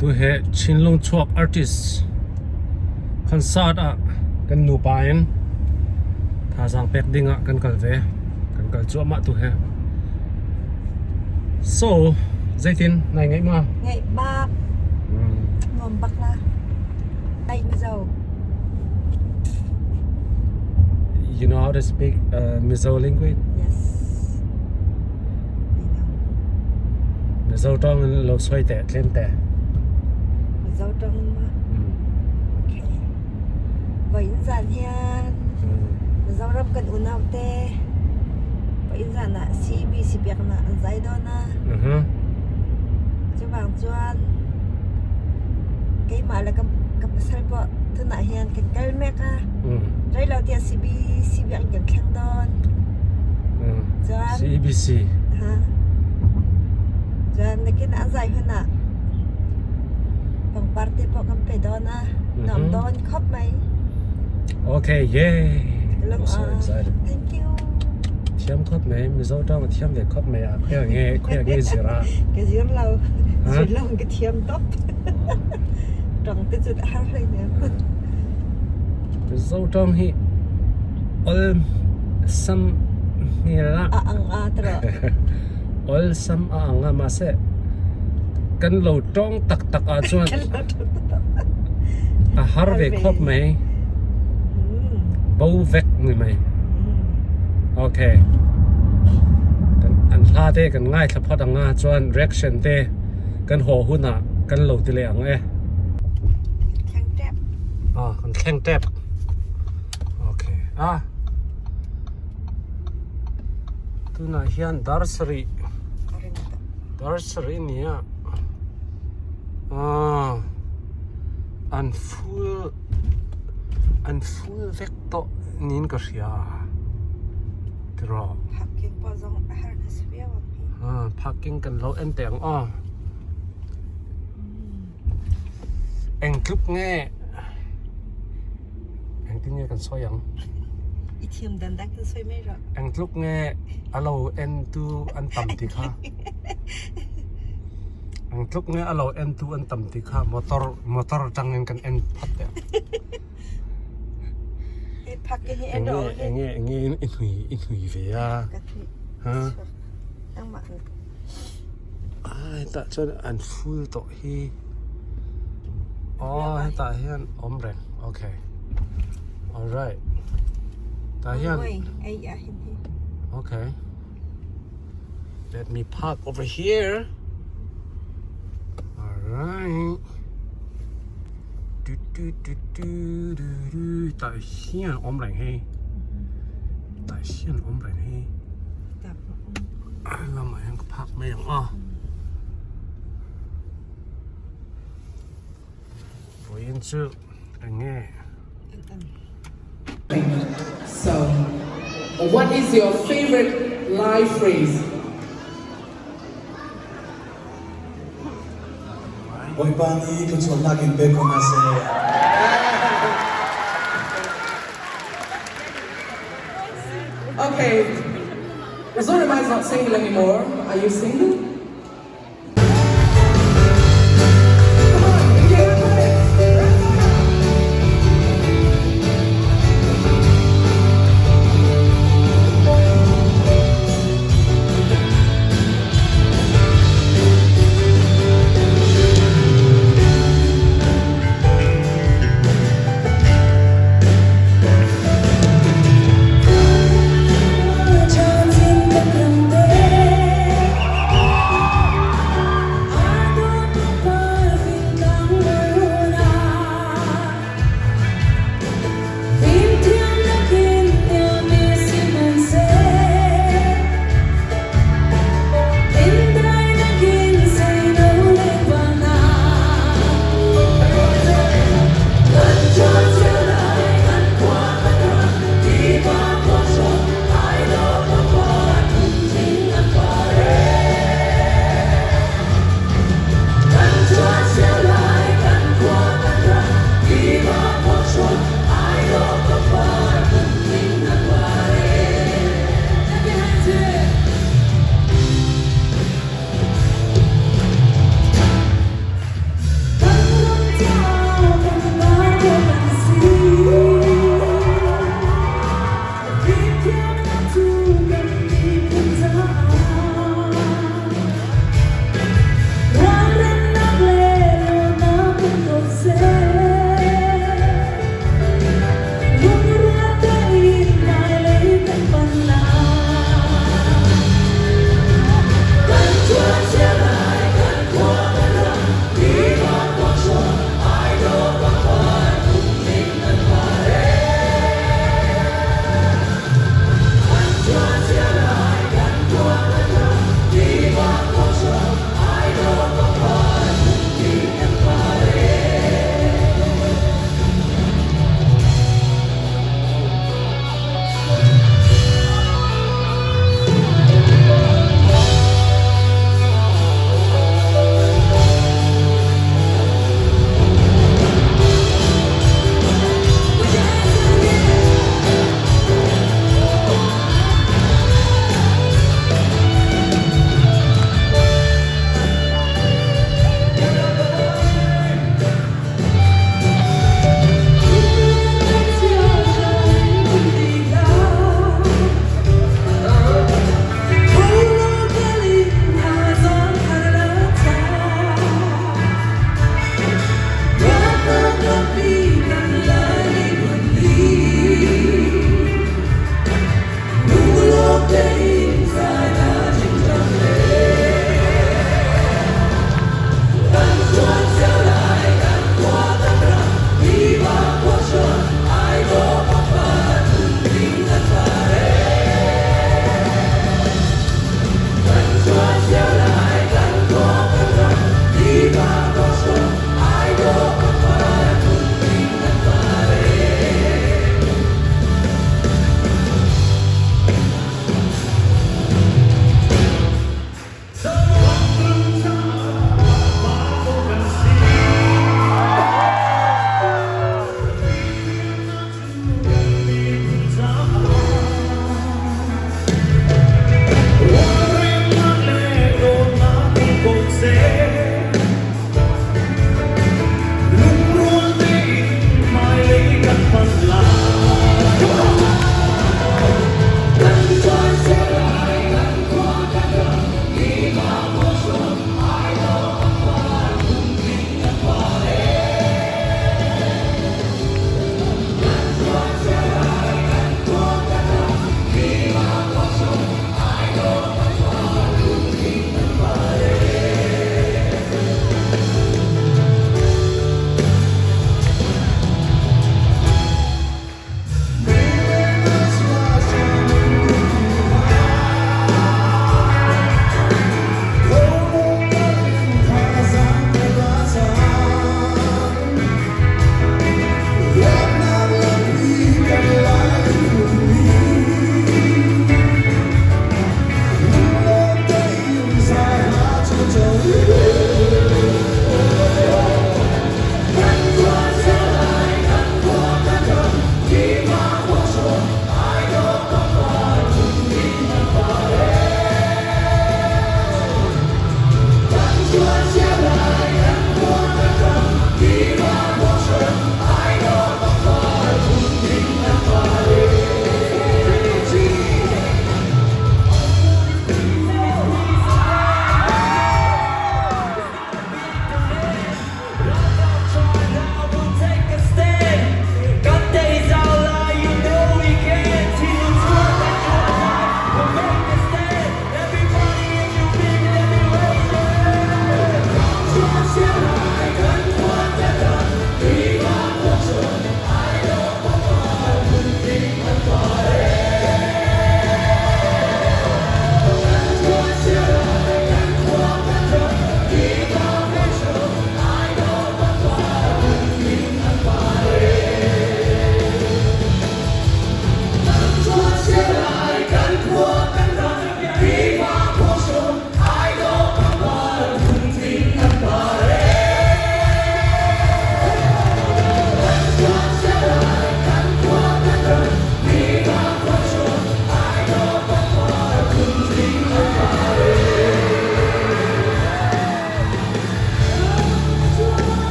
Tuhe Chinlung chuak artist concert ah kan nupa in thazaang pek ding ah kan kal ve. Kan kal cuahmah tuhe. So, zeitin nai ngaih ma? Ngaih bak. Nuam bak la. Ai Mizo. You know how to speak Mizo language? Yes. I know. Mizo tawng in lo soi te tlem te. Mizo tawng in ma? Okay. Voi in zan hian Mizoram kan unau te voi in zan ah CBC biaknak an zai dawn a. Cuvang chuan keimah le ka pasal pawh tunah hian kan kal mek a. Reilo tiah CBC biakinn kan thleng dawn. Cun CBC. Ha. Cun nakin ah zai hun ah pangpar te pawh kan pe dawn a. Nuam dawn khop mai. Okay, yay. I'm so excited. Thank you. Thiam khop mai, Mizo tawng thiam ve khop mai a. Khoya nge, khoya nge zira. Ka zir lo. Zir lo ka thiam top. Tawng te chu har hlei nem. Mizo tawng hi ol sam hmel a. A ang a tro. Ol sam a ang a ma se kan lo tawng tak tak ah chuan a har ve khawp mai. Bo vek ni mai. Okay. Kan an hla te kan ngaithla phawt anga chuan reaction te kan haw hunah kan lo ti leh ang e. Thleng tep. Ah, kan thleng tep. Okay. Ah. Tunah hian dar sarih dar sarih ni a ah an full an full vek tawh niin ka hria tiraw Parking pawh zawng a har nasa viau ang hi. Ah parking kan lo en teh ang aw eng tluk nge Engtin nge kan sawi ang? I thiam dan dak kan sawi mai rawh. Eng tluk nge a lo en tu an tam ti kha. Eng tluk nge a lo en tu an tam ti kha motor motor tangin kan en phat te. E phak ke hi en ro. Enge enge enge i hnui i hnui ve a. Ka hnui. Ha. Nangmah. Ah hetah chuan an full tawh hi aw hetah hian awm reng okay alright tah hian okay let me park over here alright du du du du du du tah hian awm reng hei tah hian awm reng hei. Lamah hian ka phak mai ang aw. Vawiin chu eng nge? So, what is your favorite life phrase? Bawipa nih thluachuahnak in pe ko hna seh. Okay. Zorema is not single anymore. Are you single? Come on, Indiana Pirates.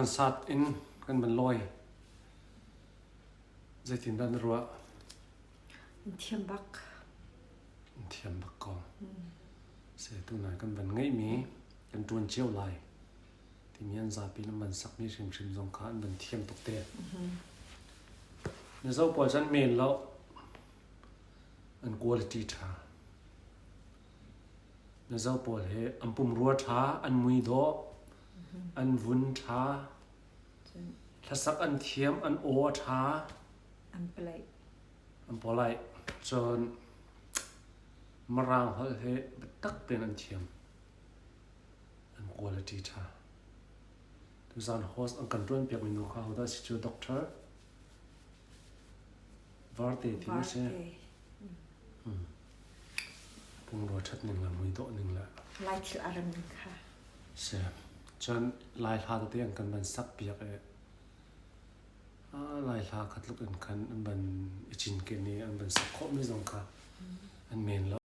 Concert in kan van lawi. Zeitindah na ruah? Thiam bak. Thiam bak ko. Se tu nai kan van ngeihmi kan ṭuan cio lai. Timi an zapi nan van sakmi hrimhrim zong kha an van thiam tuk te. Mizo pawl cu an men lo. An quality ṭha. Mizo pawl hi an pumrua ṭha, an mui dawh, an vun ṭha, hlasak an thiam, an aw a ṭha. An polite. An polite. Cun Mirang holh hi biatak tein an thiam. An quality ṭha. Tuzaan host an kan ṭuan piakmi nu kha hodah si cu Doctor Varte ti a si. Varte. Pumrua ṭhat ning le muidawh ning le. Lai thil a rem ning kha. Si. Cun Lai hla tete an kan van sak piak i Lai hla kha tluk in khan an van i cinken i an van sak khawhmi zong kha an men lo.